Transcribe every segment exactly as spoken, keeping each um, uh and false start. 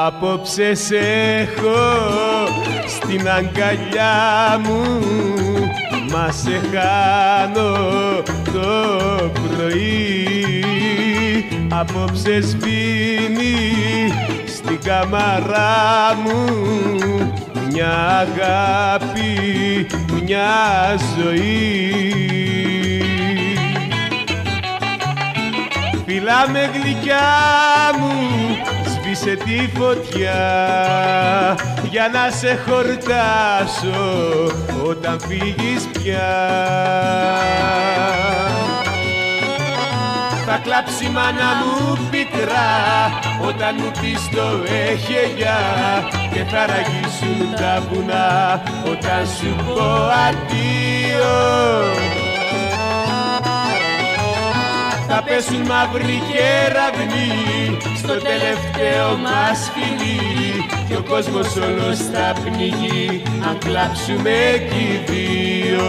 Απόψε σ' έχω στην αγκαλιά μου, μα σε χάνω το πρωί. Απόψε σβήνει στην κάμαρά μου μια αγάπη, μια ζωή. Φιλά με γλυκιά μου, σβήσε τη φωτιά, για να σε χορτάσω όταν φύγεις πια. Θα κλάψει η μάνα μου πικρά, όταν μου πεις το «Έχε γεια», και θα ραγίσουν τα βουνά όταν σου πω «Αντίο». Θα πέσουν μαύροι κεραυνοί στο τελευταίο μας φιλί, κι ο κόσμος όλος θα πνιγεί αν κλάψουμε κι οι δύο.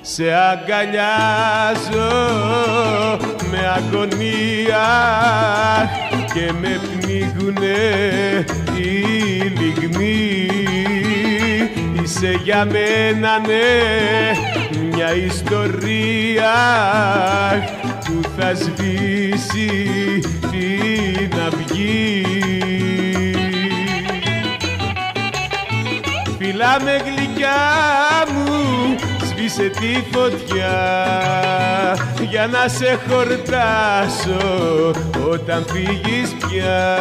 Σε αγκαλιάζω με αγωνία και με πνίγουνε οι λυγμοί. Είσαι για μένα, ναι, μια ιστορία που θα σβήσει την αυγή. Φιλά με γλυκιά μου, σβήσε τη φωτιά, για να σε χορτάσω όταν φύγεις πια.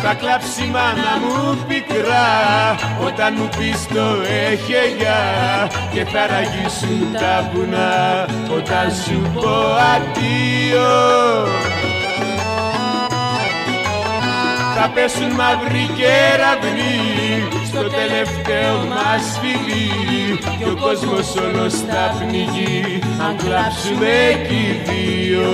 Θα κλάψει η μάνα μου πικρά, όταν μου πεις το «Έχε γεια», και θα ραγίσουν τα βουνά όταν σου πω «Αντίο». Θα πέσουν μαύροι κεραυνοί στο τελευταίο μας φιλί, κι ο κόσμος όλος θα πνιγεί αν κλάψουμε κι οι δύο.